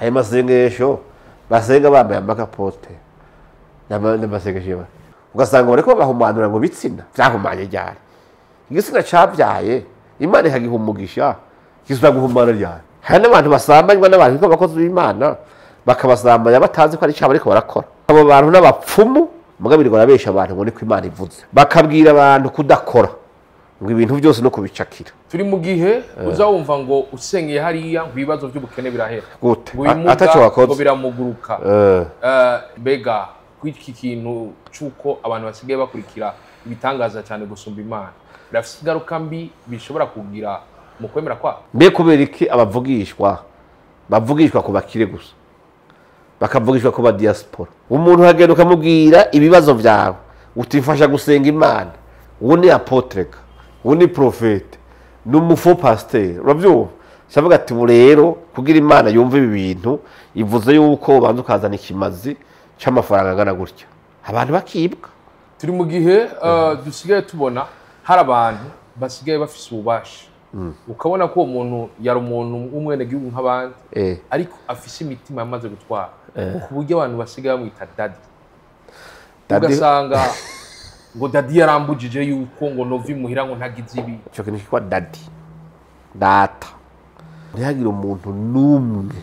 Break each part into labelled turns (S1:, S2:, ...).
S1: Ayo masengesho basenga bambaye amakapote n'amasengesho ugasanga bariko bahumanura ngo bitsina vyahumanye ryari igitsina cabyaye Imana ikagiha umugisha kisubira guhumana ryari. Hari n'abantu basambanywa n'abantu b'abakozi b'Imana bakabasambanya batazi ko ari icabo ariko barakora. Abo bantu n'abapfumu mugabo barabesha abantu ngo niko Imana ivuze, bakabwira abantu kudakora ngo ibintu byose no kubicakira.
S2: Turi mu gihe uzawumva ngo usengeye hariya ngo ibibazo by'ubukene birahera
S1: gute ataco wakoze
S2: ngo biramuguruka. Mbega kwiki kintu cuko abantu basigaye bakurikira ibitangaza cyane gusumba Imana birafise ingaruka mbi bishobora kugira mu kwemera kwa
S1: mbe kubera iki abavugishwa bavugishwa ku bakire gusa bakavugishwa ku ba diaspora. Umuntu hagenda ukamubwira ibibazo byawe utifasha gusenga Imana, uwo ni apotre, uwo ni prophète, n'umufo pasteur, uravyumva? Shavuga ati rero kugira Imana yumve ibi bintu ivuze yuko ubanza ukazana ikimazi c'amafaranga angana gutya abantu bakibwa.
S2: Turi mu gihe dusigaye tubona hari abantu basigaye bafise ububasha, ukabona ko uwo muntu yari umuntu w'umwenegihugu nk'abandi ariko afise imitima yamaze gutwara ku buryo abantu basigaye bamwita daddy, ugasanga ngo daddy yarambujije yuko ngo nova imuhira ngo ntagize ibi.
S1: Ico kintu kitwa daddy, data. Ntihagire umuntu n'umwe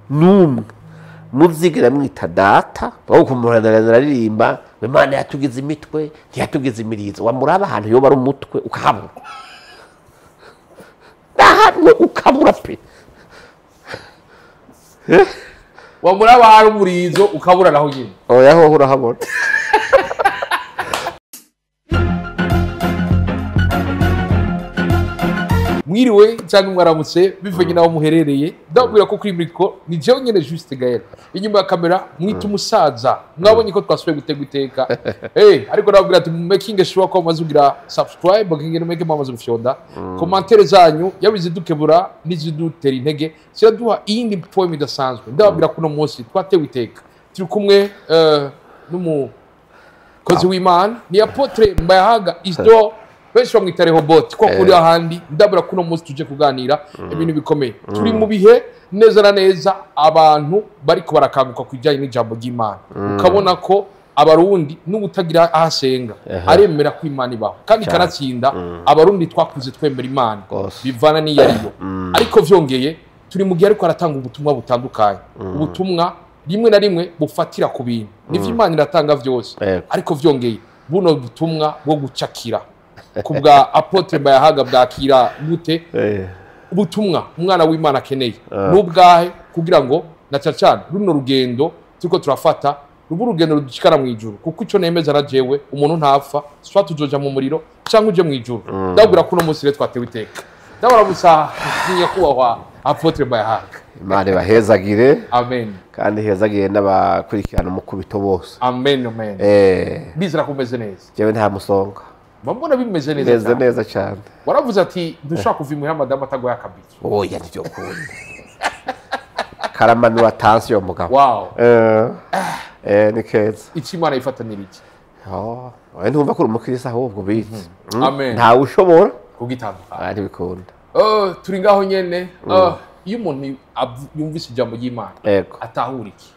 S1: n'umwe muzigera mwita data. Aho kumurana aririmba ngo Imana yatugize imitwe ntiyatugize imirizo, wamuraba ahantu yoba ari umutwe ukahabura, ahantu ukabura pe,
S2: wamuraba hari umurizo ukabura naho nyine.
S1: Oya ho urahabona.
S2: Mwiriwe cyangwa mwaramutse bivanye naho muherereye, ndababwira ko kuri micro ni jewe nyene Juste Gaël, inyuma ya kamera mwita umusaza. Mwabonye ko twasubiye gutega iteka ariko ndababwira ati making sure ko mumaze kugira subscribe ngene mweke mwamaze gufyonda commentaire zanyu, yaba izidukebura n'izidutera intege ziraduha iyindi poem idasanzwe. Ndababwira ko uno munsi twatewe iteka turi kumwe n'umukozi w'Imana ni Apotre Mbayahaga Isidore, benshi bamwita Rehoboth ko kuri ahandi. Ndabura kuno munsi tuje kuganira ibintu bikomeye. Turi mu bihe neza na neza abantu bariko barakanguka kujyanye n'ijambo ry'Imana, ukabona ko abarundi n'ubutagira ahasenga aremera ko Imana ibaho kandi kanatsinda. Abarundi twakuze twemera Imana bivana n'iyo ariyo, ariko vyongeye turi mu gihe ariko aratanga ubutumwa butandukanye, ubutumwa rimwe na rimwe bufatira ku bintu nivyo Imana iratanga vyose, ariko vyongeye buno butumwa bwo gucakira kubwa Apotre Mbayahaga bwakira gute ubutumwa umwana w'Imana akeneye n'ubwahe kugira ngo na cyane runo rugendo turiko turafata rubu urugendo rudushikara mu ijuru, kuko ico nemeza na jewe umuntu ntapfa swa tuzoja mu muriro cyangwa uje mu ijuru. Ndabwira ko uno munsi rero twatewe iteka. Ndabarabusa nyakubahwa Apotre Mbayahaga,
S1: Imana ibahezagire.
S2: Amen.
S1: Kandi hezagire n'abakurikirana umukubito bose.
S2: Amen, amen. Bizera kumeze neza.
S1: Jewe nta musonga.
S2: Mbona bimeze neza
S1: cyane. Bimeze neza cyane.
S2: Waravuze ati dushaka kuva imuhira madamu atagoye akabizo.
S1: Oya nivyo kunda. Karamanura tension mugabo.
S2: Wow.
S1: Ni keza.
S2: Iki Imana ifatanira iki?
S1: Oh, oya ntumva ko umukirisa ahubwo bitse.
S2: Amen.
S1: Nta ushobora
S2: kugitandukana.
S1: Ari bikunda.
S2: Turi ngaho nyene. Iyo umuntu yumvise ijambo ry'Imana atahura iki?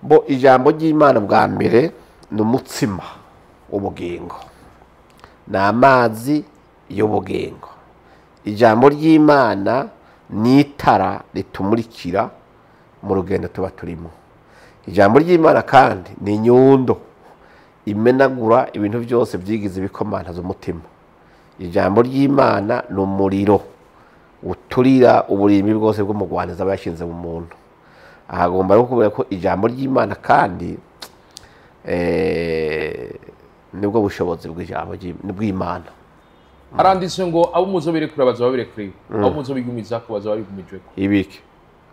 S1: Bo ijambo ry'Imana bwa mbere ni umutsima w'ubugingo. Ni amazi y'ubugingo. Ijambo ry'Imana ni itara ritumurikira mu rugendo tuba turimo. Ijambo ry'Imana kandi ni inyundo imenagura ibintu byose byigize ibikomanta z'umutima. Ijambo ry'Imana ni umuriro uturira uburimbi bwose bw'umugwaniza bashinze mu muntu. Ahagomba no kubera ko ijambo ry'Imana kandi nibwo bushobozi bw'ijambo bw'Imana.
S2: Aranditse ngo abo muzobirekura bazoba birekuriwe, abo muzobigumiza ko bazoba bigumijweko.
S1: Ibiki?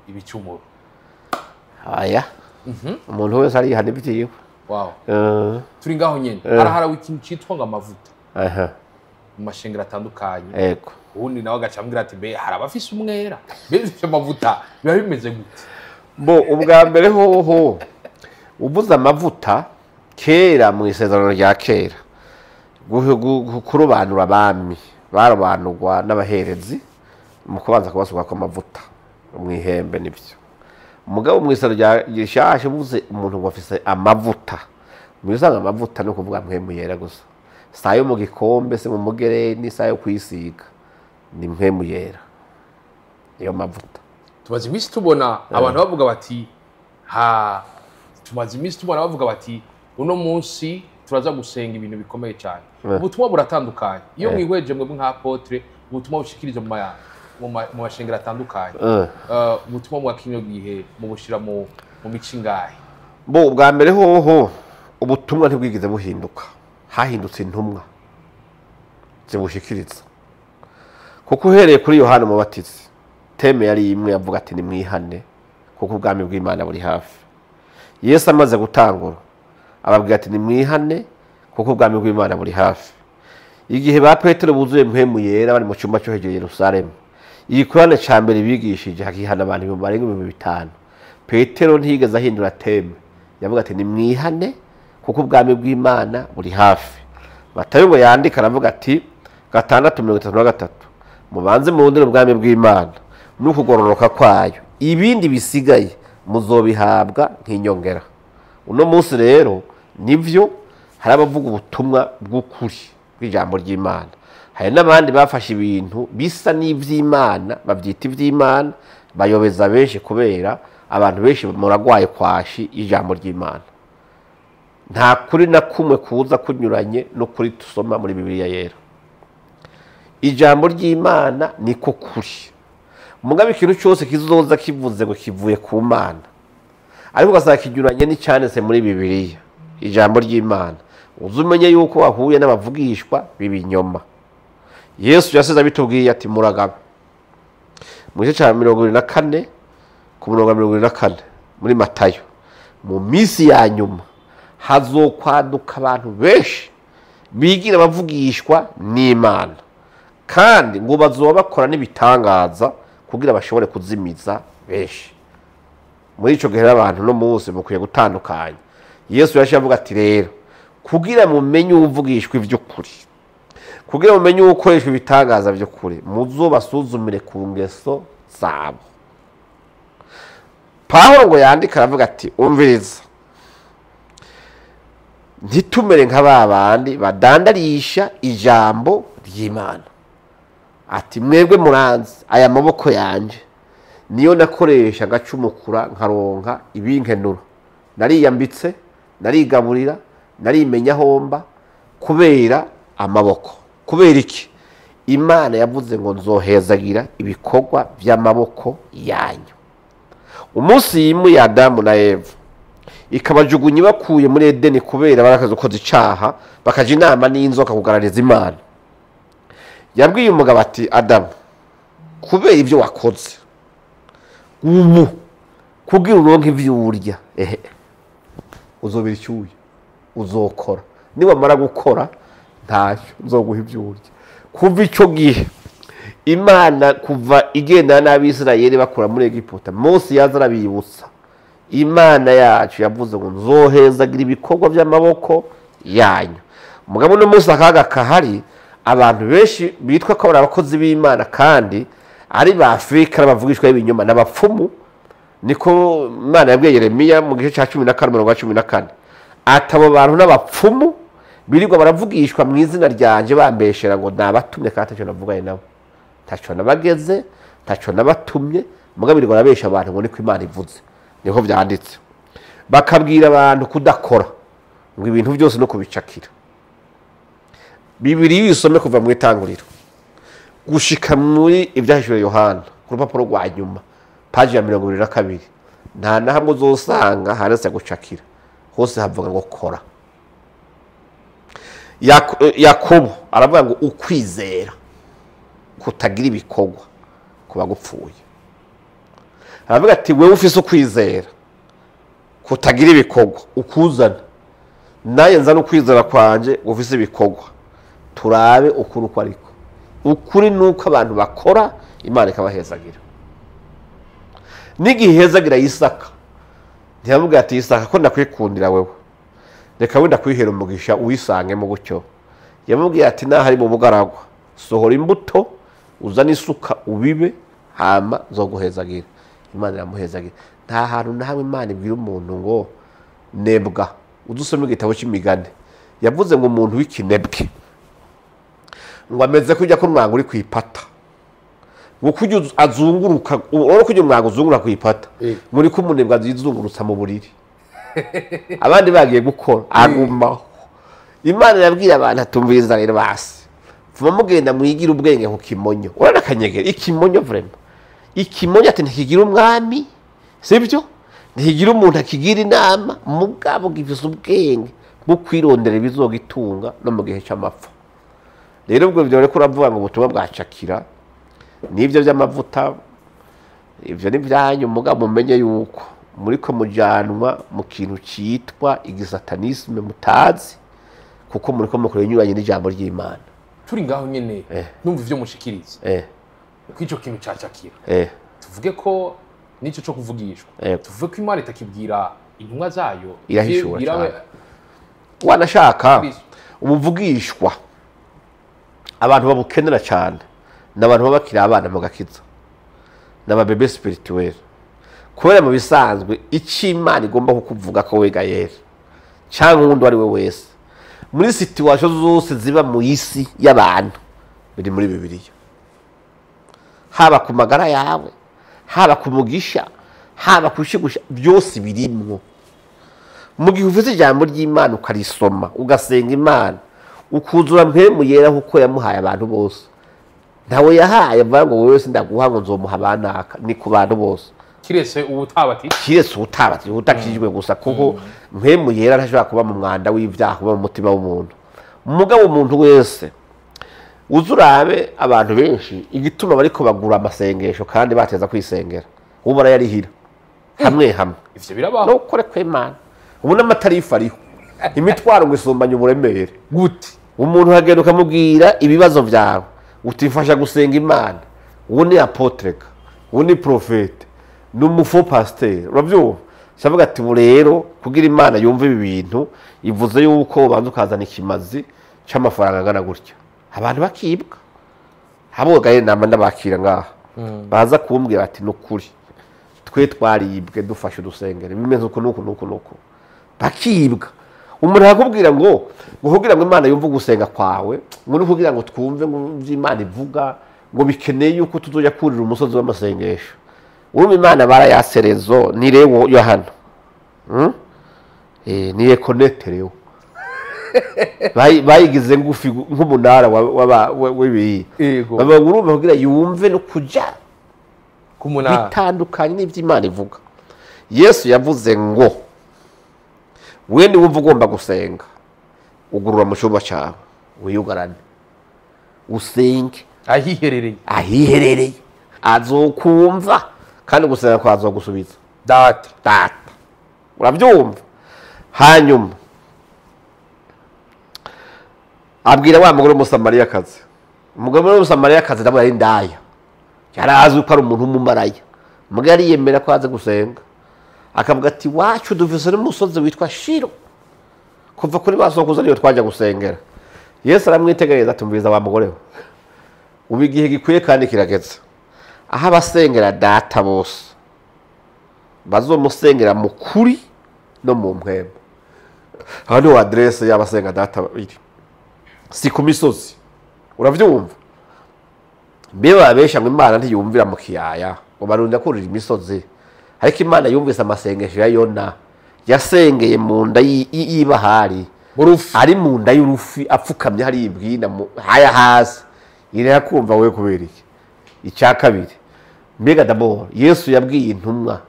S2: Ibicumuro.
S1: Aya. Umuntu wese arihana ibyiwe.
S2: Wow. Turi ngaho nyene. Haraharawe ikintu citwa ngo amavuta. Mu mashengero atandukanye.
S1: Yego.
S2: Ubundi nawe agacambwira ati be hari abafise umwera. Be ivyo mavuta biba bimeze gute?
S1: Bo ubwa mbere hoho ubuze amavuta kera mu isezerano rya kera kurobanura abami barobanurwa n'abaherezi mu kubanza kubasuka ko amavuta. Mwihembe nibyo. Mugabo mu isaro rishasha uvuze umuntu ngo afise amavuta, mwisanga amavuta no kuvuga Mpwemu Yera gusa, sayo mu gikombe se mu mugereni, sayo kwisiga, ni Mpwemu Yera iyo mavuta.
S2: Tumaze iminsi tubona abantu bavuga bati ha, tumaze iminsi tubona bavuga bati uno munsi turaza gusenga ibintu bikomeye cyane. Ubutumwa buratandukanye iyo mwihweje mwebwe nka apotre, ubutumwa bushikirije mu mashengero atandukanye, ubutumwa mwa kino gihe mubushira mu mico ingahe?
S1: Bo ubwa mbere hoho ubutumwa ntibwigeze buhinduka, hahindutse intumwa zibushikiriza. Kuko uhereye kuri Yohana Umubatizi, teme yari imwe, yavuga ati nimwihane kuko ubwami bw'Imana buri hafi. Yesu amaze gutangura ababwira ati nimwihane kuko ubwami bw'Imana buri hafi. Igihe ba Petero buzuye Mpwemu Yera bari mu cyumba cyo hejuru Yerusalemu, igikorane ca mbere bigishije hakihana abantu barenga 5000. Petero ntiyigeze ahindura teme, yavuga ati nimwihane kuko ubwami bw'Imana buri hafi. Matayo ngo yandika aravuga ati 6:33 mubanze murondere ubwami bw'Imana n'ukugororoka kwayo, ibindi bisigaye muzobihabwa nk'inyongera. Uno munsi rero nivyo hari abavuga ubutumwa bw'ukuri bw'ijambo ry'Imana, hari n'abandi bafashe ibintu bisa n'ivy'Imana bavyita ivy'Imana, bayobeza benshi kubera abantu benshi muragwaye kwashi ijambo ry'Imana. Nta kuri na kumwe kuza kunyuranye no kuri tusoma muri Bibiliya Yera. Ijambo ry'Imana niko kuri. Mugabe ikintu cyose kizoza kivuze ngo kivuye ku Mana, ariko ugasanga kinyuranye n'icyanditse muri Bibiliya ijambo ry'Imana, uzumenye yuko wahuye n'abavugishwa b'ibinyoma. Yesu yasize abitubwiye ati muragabe. Mu gice cya 24 ku murongo wa 24 muri Matayo, mu minsi ya nyuma hazokwaduka abantu benshi bigira abavugishwa n'Imana, kandi ngo bazoba bakora n'ibitangaza kugira bashobore kuzimiza benshi. Muri ico gihe abantu no munsi mukwiye gutandukanya. Yesu yaje avuga ati rero kugira mumenye uvugishwa ivy'ukuri, kugira mumenye ukoreshwa ibitangaza by'ukuri, muzobasuzumire ku ngeso zabo. Pawulo ngo yandika aravuga ati umviriza, ntitumere nka babandi badandarisha ijambo ry'Imana. Ati mwebwe muranzi aya maboko yanje niyo nakoresha ngacumukura nkaronka ibinkenura, nariyambitse, narigaburira, narimenya homba kubera amaboko. Kubera iki? Imana yavuze ngo nzohezagira ibikorwa by'amaboko yanyu. Umunsi yimuye Adamu na Eva ikabajugunya bakuye muri Edeni kubera barakaze ukoze icaha, bakaja inama n'inzoka kugarariza Imana. Yabwiye umugabo ati Adamu, kubera ibyo wakoze ubu kugira uronke ivyo urya, ehe uzobira icyuya, uzokora, niwamara gukora ntacyo nzoguha ibyo urya. Kuva icyo gihe Imana kuva igendana n'Abisirayeli bakura muri Egiputa, Mose yaza arabibutsa, Imana yacu yavuze ngo nzohezagira ibikorwa by'amaboko yanyu. Mugabo no Mose akaga kahari, abantu benshi bitwa ko ari abakozi b'Imana kandi ari ba Afrika bavugishwa ibinyoma n'abapfumu. Niko Imana yabwiye Yeremiya mu gice cya 14 umurongo wa 14, atabo bantu n'abapfumu birirwa baravugishwa mu izina ryanje bambeshera ngo nabatumye kandi ntacyo navuganye nabo, ntacyo nabageze, ntacyo nabatumye, mugabo birirwa barabesha abantu ngo niko Imana ivuze. Niko byanditse. Bakabwira abantu kudakora ngo ibintu byose no kubicakira. Bibiliya isome kuva mu itanguriro gushika muri Ivyahishuriwe Yohana ku rupapuro rwa nyuma paji ya 22, nta na hamwe uzosanga handitse gucakira, hose havuga ngo kora. Yakobo aravuga ngo ukwizera kutagira ibikorwa kuba gupfuye. Aravuga ati wewe ufise ukwizera kutagira ibikorwa ukuzana, naye nzana ukwizera kwanje ufise ibikorwa, turabe ukuri uko ariko. Ukuri nuko abantu bakora Imana ikabahezagira. N'igihe ihezagira Isaka, ntiyavuga ati Isaka ko ndakwikundira wewe, reka wenda kwihera umugisha uwisangemo gutyo. Yamubwiye ati naho ari mu bugaragwa, sohora imbuto uzane isuka ubibe, hama nzoguhezagira. Imana iramuhezagira. Nta hantu na hamwe Imana ibwira umuntu ngo nebwa. Udusome igitabo cy'imigani, yavuze ngo umuntu w'ikinebwe ngo ameze kujya ko umwango uri kwipata, ngo kujya azunguruka, urabona kujya umwango uzunguruka kwipata, muri ko umunebwe azizungurutsa mu buriri, abandi bagiye gukora agumaho. Imana irabwira abantu atumviriza rero basi, vuba mugenda mwigira ubwenge ku kimonyo. Urabona akanyegera ikimonyo vraiment, ikimonyo ati ntikigira umwami, sibyo? Ntikigira umuntu akigira inama, mugabo gifise ubwenge bwo kwirondera ibizogitunga no mu gihe cy'amapfa. Rero ubwo byo reko uravuga ngo ubutumwa bwacakira nibyo by'amavuta, ivyo ni byanyu, mugabo mumenye yuko muriko mujanwa mu kintu citwa igisatanisme mutazi, kuko muriko mukora inyuranye n'ijambo ry'Imana.
S2: Turi ngaho nyene numva ivyo mushikiriza kwico kintu cacakira, tuvuge ko nico cyo kuvugishwa, tuvuge ko Imana itakibwira intumwa zayo,
S1: irahishura cyane. Wanashaka ubuvugishwa abantu babukenera cyane n'abantu babakira abana mu gakiza n'ababebe spirituel, kubera mu bisanzwe icyo Imana igomba kukuvuga ko wega yera cyangwa undi ari we wese muri situation zose ziba mu isi y'abantu biri muri Bibiliya, haba ku magara yawe, haba ku mugisha, haba kushigusha, byose birimwo. Mu gihe uvuze ijambo ry'Imana ukarisoma ugasenga Imana ukuzura mpemu yera kuko yamuhaye abantu bose, ntawe yahaye avuga ngo wewe sindaguha ngo nzomuha abanaka, ni ku bantu bose
S2: kiretse ubutabati,
S1: kiretse ubutabati utakijwe gusa, kuko mpemu yera ntashobora kuba mu mwanda w'ibyaha kuba mu mutima w'umuntu. Mugabo umuntu wese uzurabe abantu benshi igituma bariko bagura amasengesho kandi bateza kwisengera, ubu barayarihira hamwe hamwe,
S2: ivyo birabaho
S1: no kore kw'Imana. Ubu n'amatarifa ariho, imitwaro ngo isumbanye uburemere
S2: gute.
S1: Umuntu agenda ukamubwira ibibazo byawe utifasha gusenga Imana, uwo ni apotreka, uwo ni profete, ni umufo pasteur, urabyumva? Shavuga ati ubu rero kugira Imana yumve ibi bintu ivuze yuko ubanza ukazana ikimazi c'amafaranga angana gutya, abantu bakibwa. Abogaye nama ndabakira ngaha baza kumbwira ati nukuri twe twaribwe dufashe udusengere bimeze uko nuko nuko nuko, bakibwa. Umuntu akubwira ngo kugira ngo Imana yumve gusenga kwawe, ngo no kugira ngo twumve ngo iby'Imana ivuga ngo bikeneye yuko tuzoja kurira umusozi w'amasengesho. Urumva Imana barayaserezo ni rewo yo hano, ni ekonete rero bayigize ngufi nk'umunara w'ibiyi, bavuga urumva kugira yumve no kuja
S2: kumunara
S1: bitandukanye n'iby'Imana ivuga. Yesu yavuze ngo we ni wumva ugomba gusenga ugurura mu cyumba cyawe wiyugarane usenge
S2: ahiherereye,
S1: ahiherereye azokumva kandi gusenga kwawe azogusubiza
S2: data
S1: data. Urabyumva? Hanyuma abwira wa mugore w'umusamariyakazi, umugore w'umusamariyakazi nawe yari indaya, yari azwi ko ari umuntu w'umumaraya, mugabo ariyemera ko aza gusenga, akavuga ati wacu dufise n'umusozi witwa Shiro, kuva kuri ba sokuruza niyo twajya gusengera. Yesu aramwitegereza atumviriza wa mugore we, ubu igihe gikwiye kandi kirageze aho abasengera data bose bazomusengera mu kuri no mu mpwemu. Aho niho adresse y'abasenga data iri, si ku misozi. Uravyumva? Mbe babesha ngo Imana ntiyumvira mu kiyaya, ngo barunda kurira imisozi, ariko Imana yumvise amasengesho ya Yona yasengeye mu nda y'ibahari, ari mu nda y'urufi apfukamye hari ibwina haya hasi, irera kumva we kubera iki. Icya kabiri, mbega d'abord Yesu yabwiye intumwa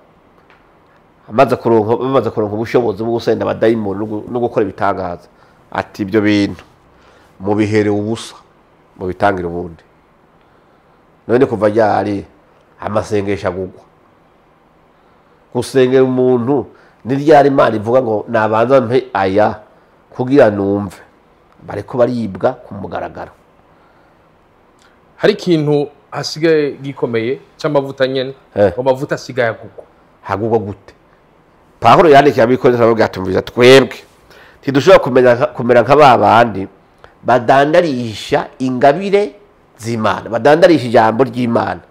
S1: amaze kuronka ubushobozi bwo gusenda abadayimoni no gukora ibitangaza, ati ibyo bintu mubihere ubusa mubitangira ubundi. None kuva ryari amasengesho agugwa? Gusengera umuntu ni ryari Imana ivuga ngo nabanza mpe aya kugira numve? Bariko baribwa ku mugaragaro.
S2: Hari ikintu hasigaye gikomeye cy'amavuta nyene, amavuta asigaye agugwa.
S1: Hagugwa gute? Pawulo yandikiye abikorinto aravuga ati umviriza twebwe ntidushobora kumera nka ba bandi badandarisha ingabire z'Imana, badandarisha ijambo ry'Imana.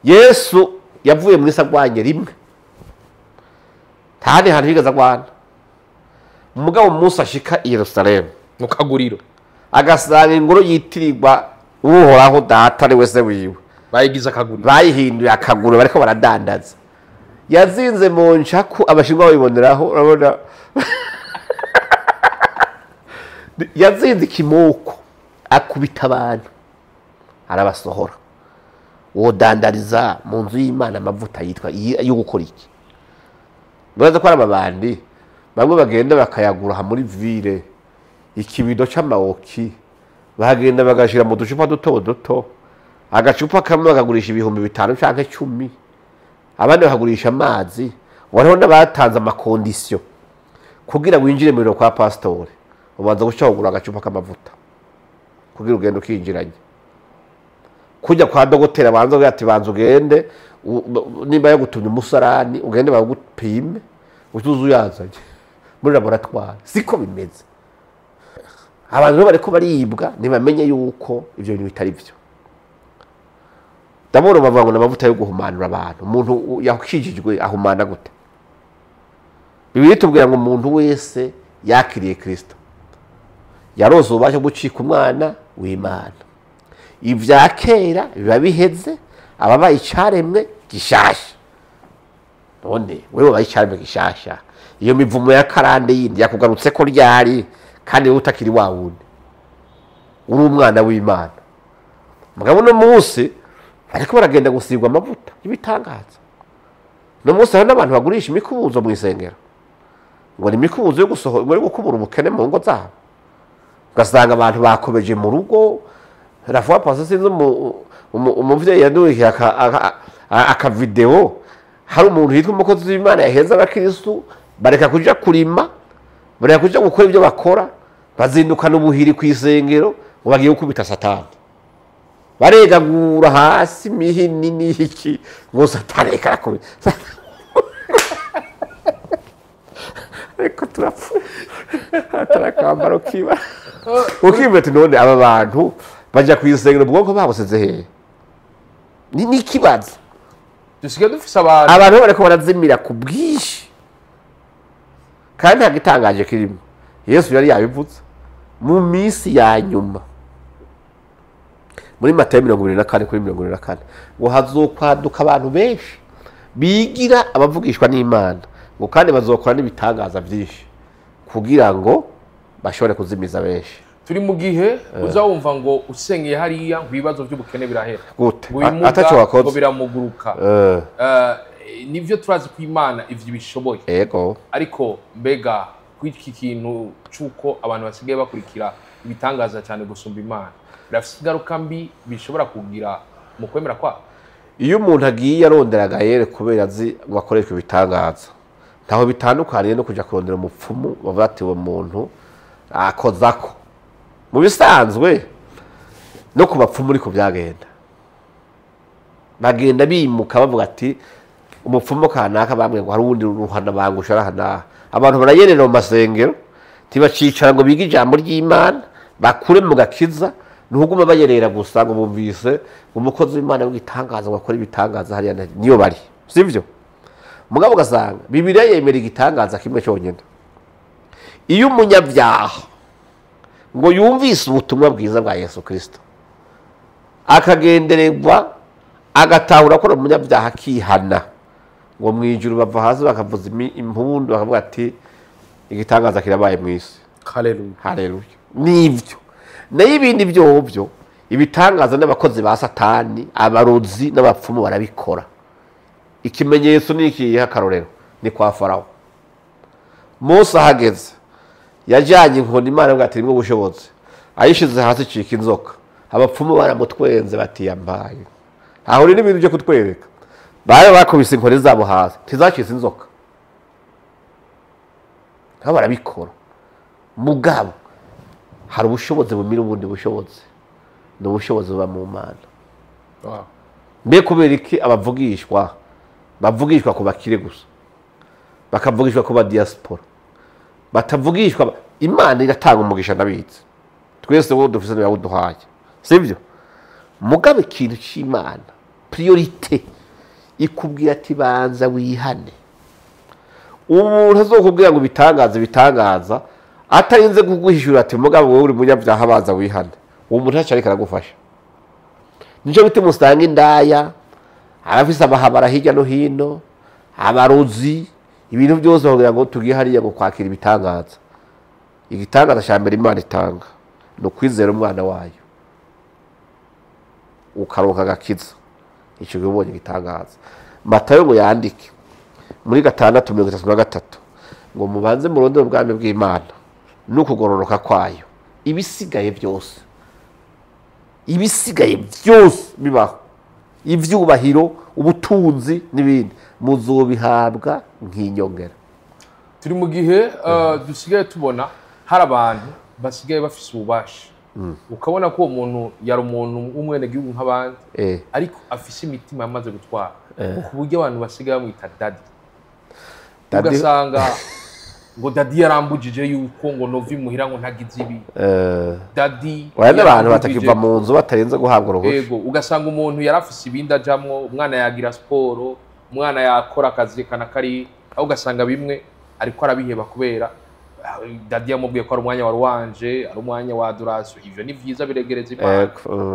S1: Yesu Yavuye muri sagwanye rimwe, ntahandi hantu yigeze agwana. Mugabo umunsi ashika i Yerusalemu
S2: mu kaguriro,
S1: agasanga ingoro yitirirwa Uhoraho Data ari wese wiwe,
S2: bayigize akaguriro,
S1: bayihinduye akaguriro, bariko baradandaza. Yazinze mu ncaku, abashinwa babiboneraho, urabona yazinze ikimoko akubita abantu arabasohora. Wodandariza mu nzu y'Imana amavuta yitwa yo gukora iki? Muraza ko ari ababandi bamwe bagenda bakayagura muri ville, ikibido c'amawoki bagenda bagashira mu ducupa duto duto, agacupa kamwe bakagurisha 5,000 canke 10, abandi bakagurisha amazi. Wariho n'abatanze amakondisiyo kugira winjire mu biro kwa pasitore, ubanza guca kugura agacupa k'amavuta kugira ugende ukinjiranye. Kujya kwa dogotera banza kugira ati banza ugende, nimba yagutumye umusarani ugende bagupime utuzu yazanye muri laboratoire. Siko bimeze. Abantu bariko baribwa ntibamenye yuko ivyo bintu bitari byo. Ndabona bavuga ngo n'amavuta yo guhumanura abantu. Umuntu yakijijwe ahumana gute? Bibiliya itubwira ngo umuntu wese yakiriye Kristo yaroze ububasha bwo gucika umwana w'Imana. Ibya kera biba biheze, ababaye icaremwe gishasha. None wewe wabaye icaremwe gishasha, iyo mivumo ya karande yindi yakugarutse ko ryari, kandi wowe utakiri wa wundi, uri umwana w'Imana. Mugabo no munsi ariko baragenda gusigwa amavuta y'ibitangaza. No munsi hari n'abantu bagurisha imikubuzo mu isengero, ngo ni imikubuzo yo gusohora, yo gukubura ubukene mu ngo zabo. Ugasanga abantu bakomeje mu rugo. La fois passée sinzi umuvyeyi yaduhiye aka video, hari umuntu yitwa umukozi w'Imana yaheza abakristu bareka kuja kurima, bareka kuja gukora ibyo bakora, bazindukana ubuhiri ku isengero ngo bagiye gukubita Satani. Baregagura hasi mihini n'iki ngo Satani reka arakubita. Ariko turapfuye, atarakambaro kiba. Ukibwira ati none aba bantu baja kwisengera ubwonko babuseze hehe? Ni nikibazo.
S2: Dusigaye dufise abantu,
S1: abantu bariko barazimira ku bwinshi, kandi nta gitangaje kirimo. Yesu yari yabivuze mu minsi ya nyuma, muri Matayo 24 kuri 24, ngo hazokwaduka abantu benshi bigira abavugishwa n'Imana, ngo kandi bazokora n'ibitangaza byinshi kugira ngo bashobore kuzimiza benshi.
S2: Turi mu gihe uzawumva ngo usengeye hariya ngo ibibazo by'ubukene birahera,
S1: gute ataco wakoze
S2: ngo biramuguruka. Nivyo turazi ko Imana ivyo bishoboye.
S1: Yego.
S2: Ariko mbega kwiki kintu cuko abantu basigaye bakurikira ibitangaza cyane gusumba Imana, birafise ingaruka mbi bishobora kugira mu kwemera kwa.
S1: Iyo umuntu agiye arondera agayere kubera azi ngo akoreshwe ibitangaza, ntaho bitandukaniye no kuja kurondera umupfumu bavuga ati uwo muntu akozako. Mu bisanzwe no ku bapfumu ariko byagenda, bagenda bimuka bavuga ati umupfumu kanaka bamwe ngo hari uwundi ruhana bangusha arahana. Abantu barayerera mu masengero, ntibacicara ngo bige ijambo ry'Imana bakure mu gakiza, ntuguma bayerera gusa ngo bumvise umukozi w'Imana w'igitangaza ngo akore ibitangaza hariya niyo bari, sivyo? Mugabo ugasanga Bibiliya yemera igitangaza kimwe cyonyine. Iyo umunyabyaha ngo yumvise ubutumwa bwiza bwa Yesu Kristo akagendererwa agatahura ko umunyabyaha akihana, ngo mu ijuru bava hasi bakavuza impundu bakavuga ati igitangaza kirabaye mu isi.
S2: Haleluya,
S1: haleluya. Nivyo. Nayo ibindi byobyo ibitangaza n'abakozi ba Satani, abarozi n'abapfumu barabikora. Ikimenyetso ni ikihe? Akarorero ni kwa Farawo. Mose ahageze yajyanye inkoni Imana ngo ati rimwe ubushobozi, ayishize hasi icika inzoka. Abapfumu baramutwenze bati yambaye aho uri n'ibintu byo kutwereka. Bayo bakubise inkoni zabo hasi ntizacitse inzoka, nabo barabikora. Mugabo hari ubushobozi bumira ubundi bushobozi, ni ubushobozi buba mu Mana. Mbe kubera iki abavugishwa bavugishwa ku bakire gusa, bakavugishwa ku ba diaspora, batavugishwa? Imana iratanga umugisha ndabitse, twese wowe dufise niwe, sivyo? Mugabe ikintu c'Imana priorité Ikubwira ati banza wihane. Umuntu azokubwira ngo bitangaza bitangaza atarinze kuguhishura ati mugabo wowe uri munyabyaha banza wihane, uwo muntu ntacyo ariko aragufasha. Nico bituma usanga indaya arafise amahabara hirya no hino, abarozi, ibintu byose bakugira ngo tugiye hariya ngo kwakira ibitangaza. Igitangaza cya mbere Imana itanga ni ukwizera umwana wayo ukaronka agakiza. Icyo gihe ubonye igitangaza. Matayo ngo yandike muri 6:33 ngo mubanze murondere ubwami bw'Imana n'ukugororoka kwayo, ibisigaye byose, ibisigaye byose bibaho, ivyubahiro, ubutunzi n'ibindi muzobihabwa nk'inyongera.
S2: Turi mu gihe dusigaye tubona hari abantu basigaye bafise ububasha, ukabona ko uwo muntu yari umuntu w'umwenegihugu nk'abandi, ariko afise imitima yamaze gutwara, ku buryo abantu basigaye bamwita daddy. Ugasanga ngo daddy yarambujije yuko ngo nova imuhira ngo ntagize ibi. Daddy
S1: oya, n'abantu batakiva mu nzu batarenze guhabwa uruhushya.
S2: Yego, ugasanga umuntu yarafise ibindi ajamwo, umwana yagira siporo, umwana yakora akazi kana kari, aho ugasanga bimwe ariko arabiheba kubera daddy yamubwiye ko ari umwanya wa ruwanje, ari umwanya wa adoration. Ivyo ni vyiza biregereza Imana,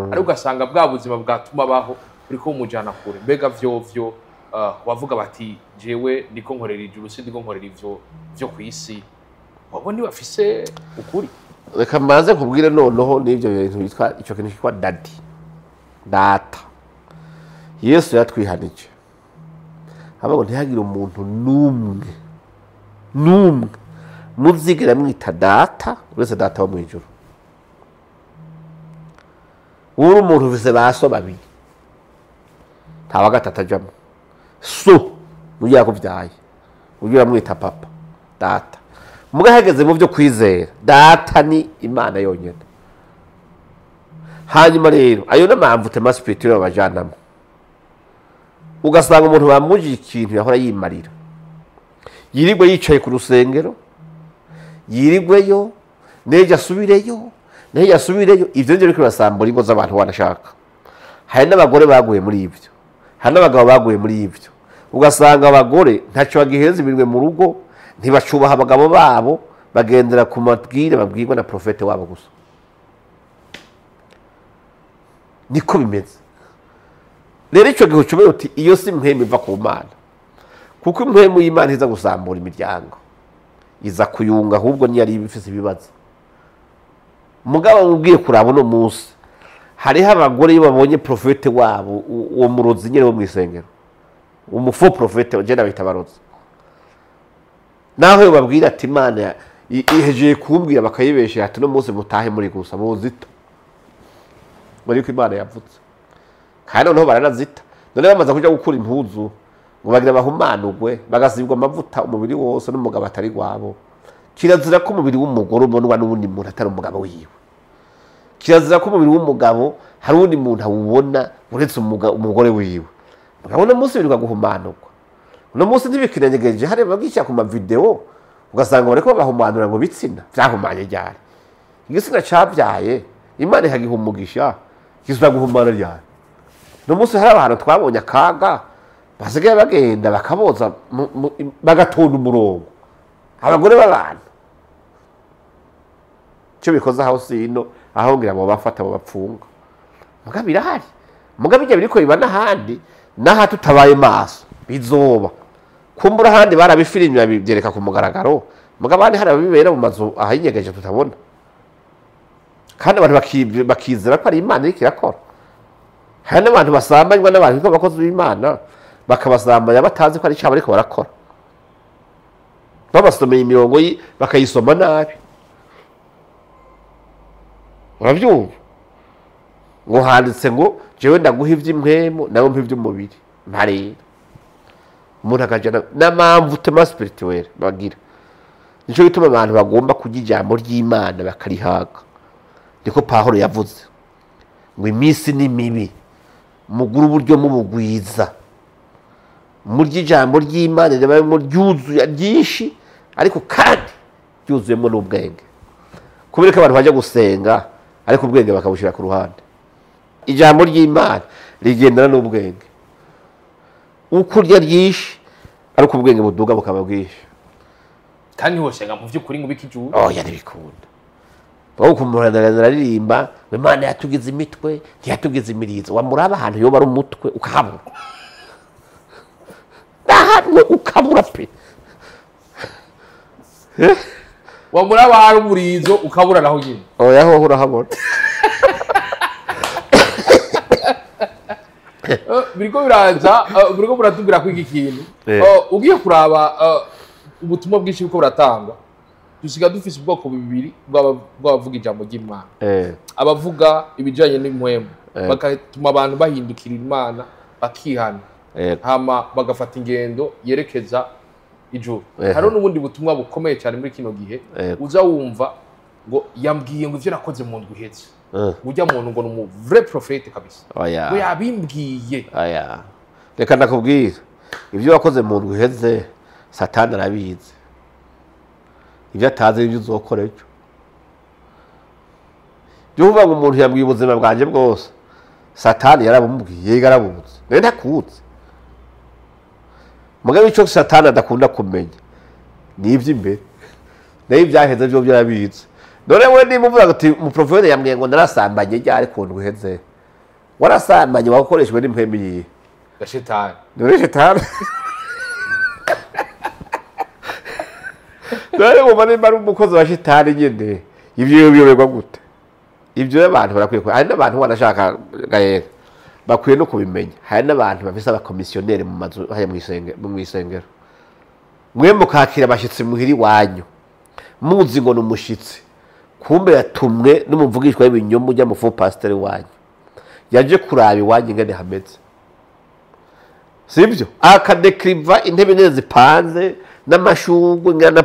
S2: ariko ugasanga bwa buzima bwatuma abaho buriko bumujana kure. Mbega vyovyo wavuga bati jewe ndiko nkorera ijuru, si ndiko nkorera ivyo vyo kw'isi, wabo ntibafise ukuri.
S1: Reka mbanze kubwire noneho n'ibyo bintu bitwa ico kintu kitwa daddy, data. Yesu yatwihanije ahubwo ntihagire umuntu n'umwe n'umwe muzigera mwita data uretse data wo mu ijuru. Uri umuntu ufise ba so babiri, nta wa gatatu ajamwo. So ujya yakuvyaye ujya uramwita papa, data. Muga hageze mu byo kwizera, data ni Imana yonyene. Hanyuma rero ayo n'amamvu tema spirituel babajanamo, ugasanga umuntu bamujije ikintu yahora yimarira, yirirwe yicaye ku rusengero, yirirweyo nejo asubireyo, nejo asubireyo. Ivyo nivyo biriko birasambura ingo z'abantu wanashaka. Hari n'abagore baguye muri ivyo, hari n'abagabo baguye muri ivyo. Ugasanga abagore ntaco bagiheza iminwe mu rugo, ntibacubaha abagabo babo, bagendera ku mabwire babwirwa na profete wabo gusa. Niko bimeze. Rero ico gihe ucubeye uti iyo si impwemu iva ku Mana, kuko impwemu y'Imana iza gusambura imiryango, iza kuyunga ahubwo niyo ari ibifise ibibazo. Mugabo mubwiye kuraba uno munsi, hariho abagore iyo babonye profete wabo, uwo murozi nyene wo mw'isengero, umufo profete, je ndabita abarozi, naho yo babwira ati Imana ihejeye kumbwira, bakayibeshera ati no munsi mutahe muri gusa bozita muri ko Imana yavutse. Kandi noneho baranazita, none bamaze kuja gukura impuzu ngo bagira bahumanurwe, bagasibwa amavuta umubiri wose n'umugabo atari gwabo. Kirazira ko umubiri w'umugore ubonwa n'uwundi muntu atari umugabo wiwe. Kirazira ko umubiri w'umugabo hari uwundi muntu awubona uretse umugore wiwe. Mugabo uno munsi birirwa guhumanurwa. Uno munsi ntibikirengeje, hari bagisha ku ma video ugasanga bariko bahumanura ngo bitsina vyahumanye ryari. Igitsina cavyaye Imana ikagiha umugisha, kizwa guhumana ryari. Uno munsi hari abantu twabonye akaga basigaye bagenda bakaboza bagatonda umurongo abagore b'abantu. Icyo bikoze aho sino aho ngira ngo bafata bo bapfunga. Muga birahari, muga bijya biriko biba n'ahandi, n'aha tutabaye maso bizoba. Kumbura ahandi barabifirimye babyereka ku mugaragaro, muga abandi hari abibera mu mazu ahinyegeje tutabona, kandi abantu bakizera ko ari Imana iriko irakora. Hari n'abantu basambanywa n'abantu bitwa abakozi b'Imana, bakabasambanya batazi ko ari icyaha bariko barakora, babasomeye imirongo bakayisoma nabi. Urabyumva? Ngo handitse ngo jewe ndaguha ivy'impwemu nawe mpa ivy'umubiri. Mparera umuntu akajana n'amamvu tema spirituel bagira. Nico gituma abantu bagomba kurya ijambo ry'Imana bakarihaga. Niko Pawulo yavuze ngo iminsi ni mibi, mugure uburyo mubugwiza, murya ijambo ry'Imana riba ryuzuye ryinshi, ariko kandi ryuzuyemo n'ubwenge. Kubera ko abantu bajya gusenga ariko ubwenge bakabushira ku ruhande. Ijambo ry'Imana rigendana n'ubwenge. Uko urya ryinshi ariko ubwenge buduga bukaba bwinshi.
S2: Kandi ntiwosenga mu vy'ukuri ngo ubike ijuru.
S1: Oya, ntibikunda. Wowe ukumva aririmba ngo Imana yatugize imitwe ntiyatugize imirizo, wamuraba ahantu yoba ari umutwe ukahabura, ahantu ukabura pe.
S2: Wamuraba hari umurizo ukabura naho nyine.
S1: Oya, hoho urahabona.
S2: Biriko biraza, biriko buratubwira ko iki kintu ugiye kuraba ubutumwa bwinshi buriko buratangwa, dusiga dufise ubwoko bubiri bw'abavuga ijambo ry'Imana. Abavuga ibijanye n'impwemu bagatuma abantu bahindukira Imana bakihana, hama bagafata ingendo yerekeza ijuru. Hariho n'ubundi butumwa bukomeye cyane muri kino gihe, uza wumva ngo yambwiye ngo ivyo nakoze mu ndwi iheze, ujya muntu ngo ni umu vrai prophète kabisa, ngo yabimbwiye.
S1: Oya, reka ndakubwira, ibyo wakoze mu ndwi iheze Satani arabizi, ibyo atazi ibyo uzokora ejo. Byo kuvuga ngo umuntu yambwiye ubuzima bwanjye bwose, Satani yarabumubwiye, yega arabuzi, nawe ntakuzi. Mugabo ico Satani adakunda kumenya ni iby'imbere, nayo ibyaheze byo byarabizi. None we niba uvuga ati umuprofete yambwiye ngo narasambanye ryari ku ndwi iheze, warasambanye wakoreshejwe n'impwemu yihe?
S2: Ya Shetani.
S1: None Shetani. None wumva nimba ari umukozi wa Shetani nyine, ibyo biyoberwa gute? Ibyo abantu barakwiye, hari n'abantu wanashaka gahera bakwiye no kubimenya. Hari n'abantu bafise abakomisiyoneri mu mazu haya mu isengero, mwe mukakira abashitsi muhiri wanyu muzi ngo ni umushitsi, kumbe yatumwe n'umuvugishwa w'ibinyoma ujya mu faux pasteur wanyu, yaje kuraba iwanyu ingene hameze, sibyo? Akadekriva intebe ingene zipanze n'amashurwe ingana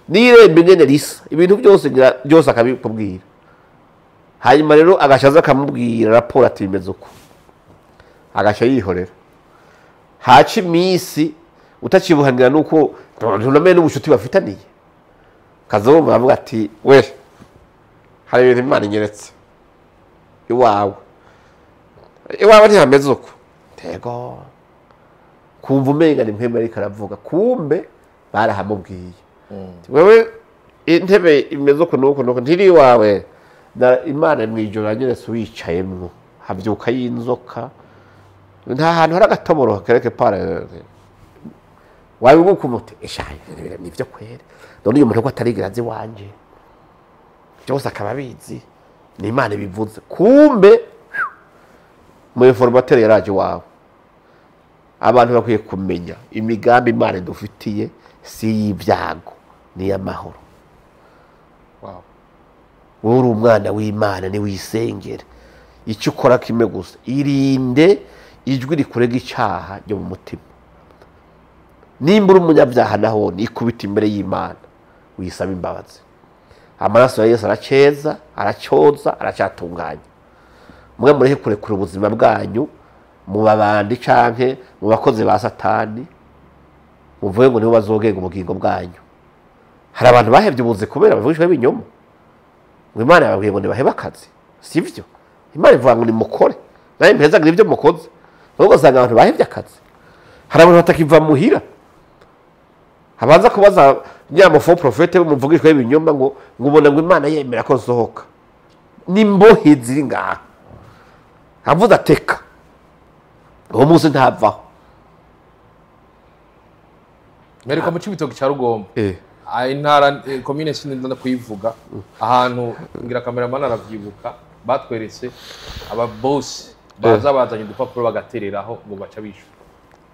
S1: n'irembo ingene risa, ibintu byose byose akabikubwira. Hanyuma rero agashaza akamubwira raporo ati bimeze uko, agasha yihorera. Haca iminsi utacibuhangira nuko ntunamenye n'ubucuti bafitaniye, kazumva avuga ati we hari ibintu Imana inyeretse iwawe, iwawe ntihameze uko. Tego kumva umenga ni mpwemu ariko aravuga, kumbe barahamubwiye. Wewe intebe imeze uko nuko nuko ntiri iwawe, Imana mw'ijoro yanyeretse wicayemwo, havyuka y'inzoka, nta hantu hari agatoboro kereke pare wabibuka umuti eshaye nivyo kwere. None uyu muntu ko atarigera azi iwanje byose akaba abizi, ni Imana ibivuze. Kumbe mu informateur yaraje iwawe. Abantu bakwiye kumenya imigambi Imana idufitiye si y'ibyago, ni iy'amahoro.
S2: Wow.
S1: Wowe uri umwana w'Imana, ni wisengere, icyo ukora kimwe gusa, irinde ijwi rikurega icyaha ryo mu mutima. Nimba uri umunyabyaha naho ikubita imbere y'Imana wisaba imbabazi. Amaraso ya Yesu araceza, aracyoza, aracyatunganya. Mwe mureke kurekura ubuzima bwanyu mu babandi canke mu bakozi ba Satani, muvuge ngo nibo bazogenga ubugingo bwanyu. Hari abantu bahevye ubuzi kubera bavugishwa ibinyoma, ngo Imana yababwiye ngo nibahebe akazi, sivyo? Imana ivuga ngo nimukore, nawe mpezagira ibyo mukoze. Ahubwo usanga abantu bahevye akazi. Hari abantu batakiva muhira, habanza kubaza nyamufo profete bamuvugishwa ibinyoma ngo ubona ngo Imana yemera ko nsohoka. Nimbohe ziri ngaha, avuze ateka uwo munsi ntavaho.
S2: Mperuka mu Cibitoke ca Rugombo, intara komine sinenda kuyivuga, ahantu ngira cameraman aravyibuka, batweretse aba boss baza bazanye udupapuro bagatereraho ngo baca bishura.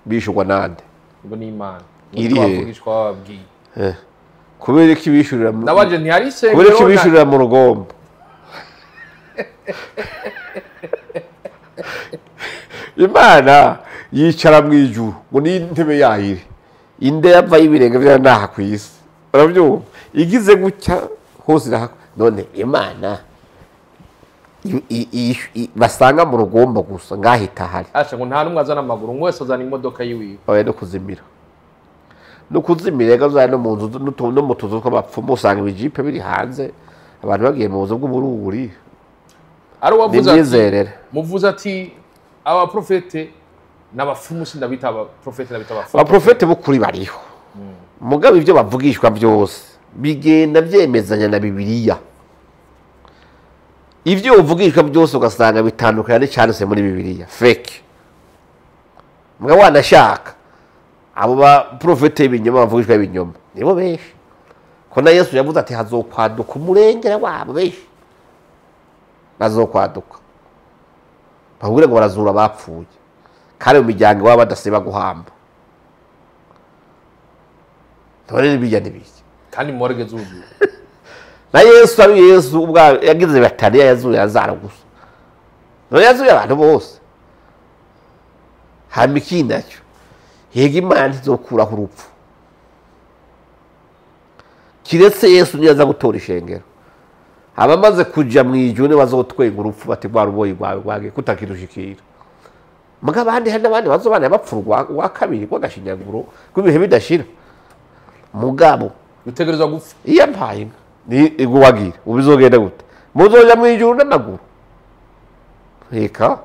S1: Bishurwa nande?
S2: Ngo ni Imana.
S1: Iri he?
S2: Bavugishwa bababwiye.
S1: Kubera iki bishurira
S2: Nabanje ntihari isengero.
S1: Kubera iki bishurira mu Rugombo? Imana yicara mu ijuru ngo ni intebe yayo iri, inde yava y'ibirenge byayo naha ku isi, urabyumva? Igize gutya hose irahakwa. None Imana basanga mu Rugombo gusa ngahita hari.
S2: Asha ngo nta numwe azana amaguru, umwe wese azana imodoka yiwiwe.
S1: Oya, no kuzimira. No kuzimira ega uzana no mu nzu no mu tuzu tw'abapfumu usanga ibijipe biri hanze, abantu bagiye mu buzu bw'ubururi.
S2: Ari uwavuze ati,
S1: Nimyizerere.
S2: muvuze ati abaprofete N'abapfumu sindabita abaprofete, ndabita abapfumu.
S1: Abaprofete b'ukuri bariho, mugabo ibyo bavugishwa byose bigenda byemezanya na Bibiliya. Ibyo uvugishwa byose ugasanga bitandukanye n'icyanditse muri Bibiliya, fake. Mugabo wanashaka abo baprofete b'ibinyoma bavugishwa ibinyoma nibo benshi, ko na Yesu yavuze ati hazokwaduka umurengera wabo benshi, bazokwaduka bakubwire ngo barazura abapfuye, kandi mu miryango iwabo badasiba guhamba. None n'ibijya n'ibijya
S2: kandi morgue zuzuye.
S1: Na Yesu ari Yesu ubwa yagize Betaniya yazuye Lazaro gusa, none yazuye abantu bose. Hama ikindi nacyo, yega Imana ntizokuraho urupfu kiretse Yesu niyo aza gutora ishengero. Abamaze kuja mu ijuru nibo bazotwenga urupfu bati rwa ruboyi rwawe rwagiye kutakirushikira. Mugabo abandi, hari n'abandi bazobana bapfa urwa kabiri rw'agashinyaguro rw'ibihe bidashira. Mugabo
S2: utegerezwa gupfa.
S1: Iyo ampaye inka ni iguwagira ubizogenda gute? Muzoja mu ijuru n'amaguru? Reka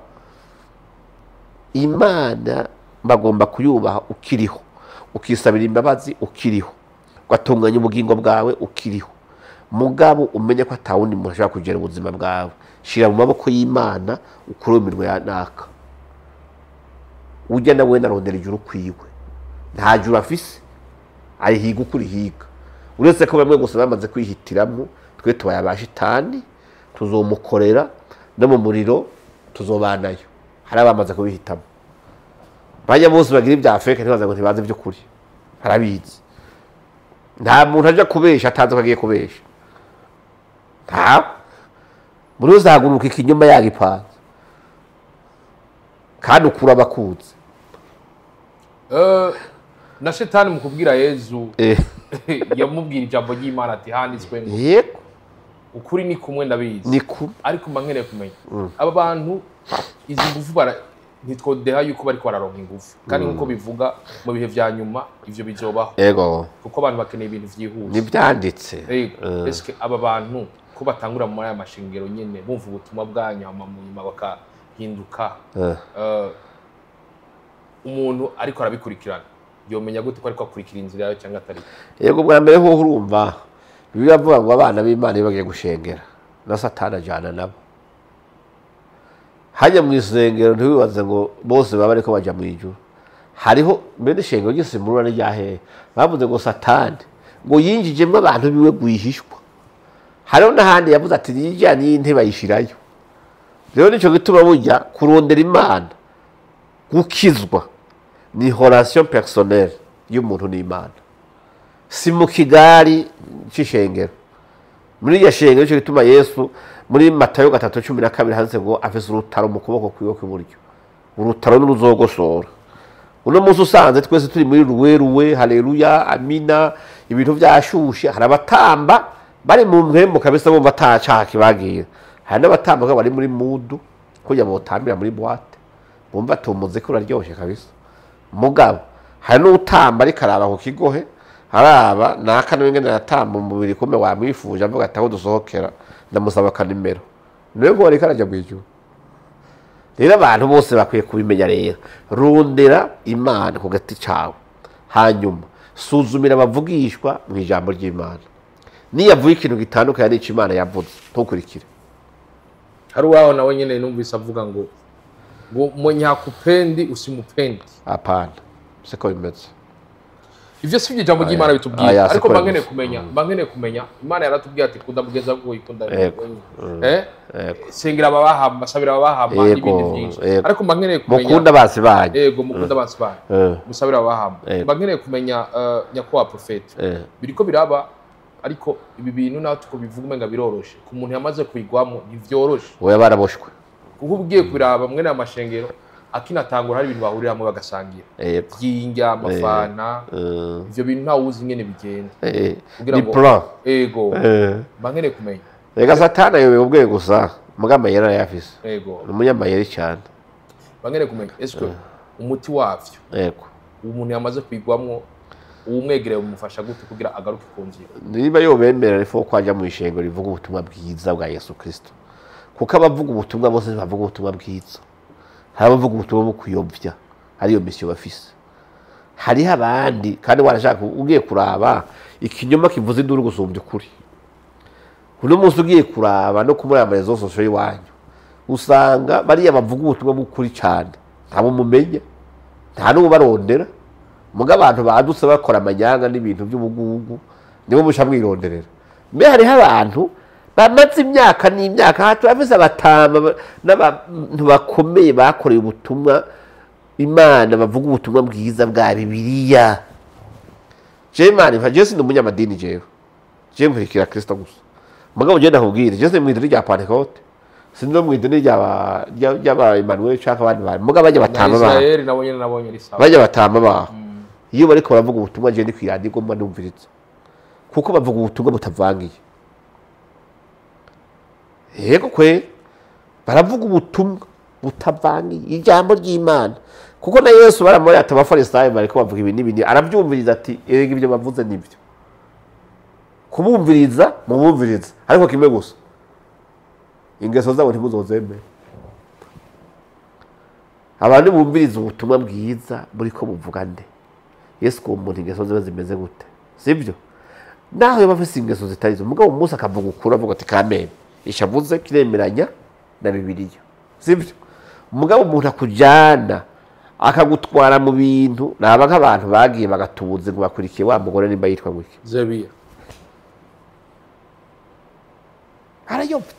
S1: Imana bagomba kuyubaha ukiriho, ukisabira imbabazi ukiriho, ugatunganya ubugingo bwawe ukiriho. Mugabo umenye ko atawundi muntu ashobora kugera ubuzima bwawe. Shira mu maboko y'Imana, ukure iminwe ya naka. Ujya nawe narondera ijuru kwiwe, nta juru afise, ayihiga uko urihiga. Uretse ko bamwe gusa bamaze kwihitiramo, twe tubaye abashitani, tuzomukorera no mu muriro tuzobanayo. Hari abamaze kubihitamo. Bajya bose bagira ibya fake ntibaza ngo ntibaze by'ukuri, harabizi. Nta muntu aja kubesha atazi ko agiye kubesha. Nta muri uzahaguruka ikinyoma yagipanze kandi ukura abakunzi.
S2: Na shetani mu kubwira Yezu yamubwira ijambo ry'Imana ati handitswe ngo
S1: yego
S2: ukuri ni kumwe ndabizi,
S1: ni kumwe.
S2: Ariko mba nkeneye kumenya aba bantu izi ngufu ntitwodeha yuko bariko bararonka ingufu, kandi nkuko bivuga mu bihe vya nyuma ivyo bizobaho.
S1: Yego,
S2: kuko abantu bakeneye ibintu vyihuse.
S1: Nibyanditse.
S2: Yego, eske aba bantu ko batangura muri aya mashengero nyene bumva ubutumwa bwanyu hama mu nyuma bakahinduka, umuntu ariko arabikurikirana yomenya gute ko ariko akurikira inzira yayo cyangwa atari?
S1: Yego, bwa mbere ho urumva Bibiliya ivuga ngo abana b'Imana iyo bagiye gushengera na Satani ajana nabo. Hajya mu isengero ntiwibaze ngo bose baba ariko baja mu ijuru. Hariho mbere ishengero ry'isimurura n'irya hehe bavuze ngo Satani ngo yinjijemwo abantu biwe gwihishwa. Hariho n'ahandi yavuze ati yijyanye y'intebe ayishirayo. Rero nico gituma burya kurondera Imana, gukizwa ni relation personnelle y'umuntu n'Imana, si mu kigari c'ishengero. Muri iryo shengero nico gituma Yesu muri Matayo 3:12 handitse ngo afise urutaro mu kuboko kwiwe kw'iburyo, urutaro n'uruzogosora. Uno munsi usanze twese turi muri ruwe ruwe, haleluya, amina, ibintu vyashushe. Hari abatamba bari mu mpwemu kabisa bumva ata caha kibagira, hari n'abatamba bari muri mudu kugira botambira muri boîte bumva ati umuziki uraryoshe kabisa. Mugabo hari n'utamba ariko araba ku kigohe, araba naka niwe ngene aratamba umubiri kumbe wamwifuje, avuga ati aho dusohokera ndamusaba akanimero, niwe ngo ariko araja mwijuru. Rero abantu bose bakwiye kubimenya. Rero rondera Imana ku gati cawe, hanyuma suzumira abavugishwa mu ijambo ry'Imana. Niyo avuye ikintu gitandukanye n'ico Imana yavuze, ntukurikire.
S2: Hari uwaho nawe nyene numvise avuga ngo mwenye hakupendi usimupendi.
S1: Hapana, siko bimeze.
S2: Ivyo si ijambo ry'Imana bitubwiye, ariko mba nkeneye kumenya Imana yaratubwiye ati kunda mugeza bwo ikunda, sengera ababahamba, sabira ababahamba n'ibindi byinshi, ariko mba nkeneye kumenya
S1: mukunda basi banyu.
S2: Yego, mukunda basi banyu, musabira ababahamba. Mba nkeneye kumenya, nyakubahwa profete, biriko biraba, ariko ibi bintu naho tuko bivuga umenga biroroshe, ku muntu yamaze kuyigwamo ntivyoroshe.
S1: Oya, baraboshwe.
S2: Kuko ugiye kubiraba mwene amashengero akinatangura hari ibintu bahuriramo bagasangira, by'indya, amafana, ivyo bintu ntawe uzi ingene bigenda. Kugira
S1: ni
S2: ngo
S1: plan.
S2: Ego, mba nkeneye kumenya.
S1: Reka, Satani ayobewe ubwenge gusa, muga amayeri arayafise.
S2: Ego.
S1: Ni umunyamayeri cyane.
S2: Mba nkeneye kumenya eske umuti wavyo, umuntu yamaze kuyigwamwo, uwumwegereye umufasha gute kugira agaruke ku nzira?
S1: Niba yobemera rifo ko ajya mu ishengero rivuga ubutumwa bwiza bwa Yesu Kristo, kuko abavuga ubutumwa bose bavuga ubutumwa bwiza. Hari abavuga ubutumwa bwo kuyobya, Ariyo mission bafise. Hariho abandi kandi warashaka ugiye kuraba ikinyoma kivuze induru gusumbya ukuri. Uno munsi ugiye kuraba no kumuri amarezo social iwanyu, usanga bariya bavuga ubutumwa bw'ukuri cyane, ntabo mumenya, nta n'ubarondera. Muga abantu badutse bakora amanyanga n'ibintu by'ubugugu nibo musha mwironderera. Mbe hariho abantu bamaze imyaka n'imyaka, turafise abatama n'abantu bakomeye bakoreye ubutumwa Imana, bavuga ubutumwa bwiza bwa Bibiliya. Jewe Imana impa, jewe sindi umunyamadini, jewe nkurikira Kristo gusa. Mugabo jewe ndakubwira, jewe sindi mw'idini rya Pentecote, sindi no mw'idini ry'aba Emmanuel canke abandi bantu. Mugabo bajya batama baho.
S2: Israel nabo nyene nabonye ari sawa.
S1: Bajya batama baho. Iyo bariko baravuga ubutumwa jewe ndi kw'iradiyo ngomba ndumviriza, kuko bavuga ubutumwa butavangiye. Yego kwe, baravuga ubutumwa butavangiye, ijambo ry'Imana. Kuko na Yesu baramubwira ati abafarisayo bariko bavuga ibi n'ibi, arabyumviriza ati erega ibyo bavuze nibyo. Kubumviriza mubumviriza, ariko kimwe gusa, ingeso zabo ntimuzozemere. Abantu bumviriza ubutumwa bwiza buriko buvuga nde? Yesu ko umuntu ingeso ziba zimeze gute? Sibyo? Naho yaba afise ingeso zitari zo, mugabo umunsi akavuga ukuri, avuga ati kameme ishavuze kiremeranya na Bibiliya. Sibyo? Mugabo umuntu akujyana akagutwara mu bintu, naba nk'abantu bagiye bagatubuze ngo bakurikiye wa mugore nimba yitwa gutya.
S2: Zebiya.
S1: Arayobye.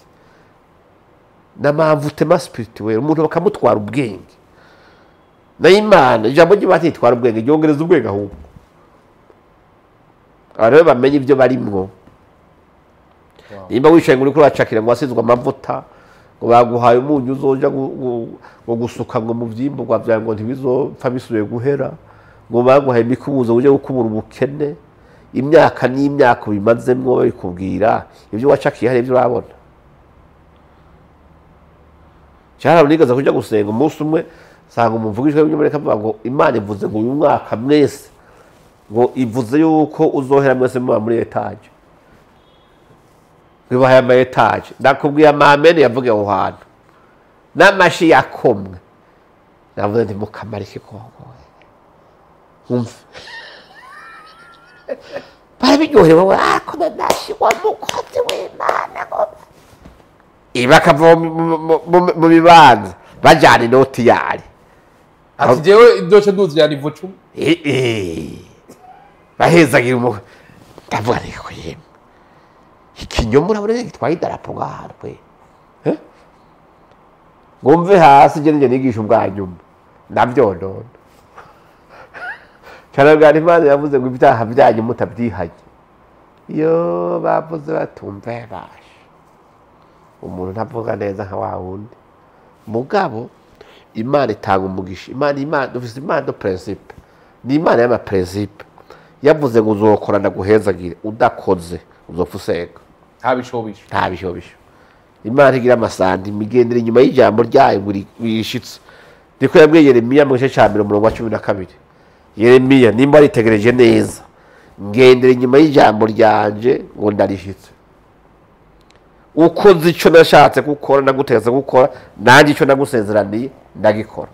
S1: N'amavutema spirituel, umuntu bakamutwara ubwenge. Na Imana ijambo ry'Imana itwara ubwenge, ryongereza ubwenge ahubwo. Abantu bamenye ibyo barimwo. Nimba wicaye ngo uriko uracakira ngo wasizwe amavuta, ngo baguhaye umunyu uzoja ngo gusuka ngo mu vyimburwa vyawe ngo ntibizopfa bisubiye guhera, ngo baguhaye imikubuzo uje gukubura ubukene, imyaka n'imyaka ubimazemwo babikubwira, ibyo wacakiye hari ibyo urabona. Cyara unigeze kuja gusenga umunsi umwe, sanga umuvugishwa w'inyamerika avuga ngo Imana ivuze ngo uyu mwaka mwese, ngo ivuze yuko uzohera mwese muba muri etaje. Bibahaye ama etaje. Ndakubwiye amamene yavuge aho hantu. N'amashi yakomwe. Navuze nti mukamarike koko. Umve. Barabiryohewe, akoma amashi wa mukozi w'Imana ngo. Ibakava mu bibanza bajyana inoti yari.
S2: Ati jewe ibyo nduzi ya niveau 10.
S1: Bahezagira umu ndavuga ariko yemwe. Ikinyoma urabona gitwaye idarapo ngahantu kwe. Ngumve hasi je nje nigisha ubwa nyuma. Ndavyonona. Cyarabwira Imana yavuze ngo ibyaha byanyu mutabyihanye. Iyo bavuze batumve bashe. Umuntu ntavuga neza nka wa wundi. Mugabo Imana itanga umugisha. Imana dufise Imana do principe. Ni Imana y'ama principe. Yavuze ngo uzokora ndaguhezagire, udakoze uzopfa useka.
S2: Nta bishobisho.
S1: Nta bishobisho. Imana igira amasandi, imigendere inyuma y'ijambo ryayo bishitse. Niko yabwiye Yeremiya mu gice cya mbere umurongo wa 12. Yeremiya nimba aritegereje neza, ngendere inyuma y'ijambo ryanje ngo ndarishitse. Uko nzi ico nashatse gukora nagutegetse gukora, nanjye ico nagusezeraniye ndagikora.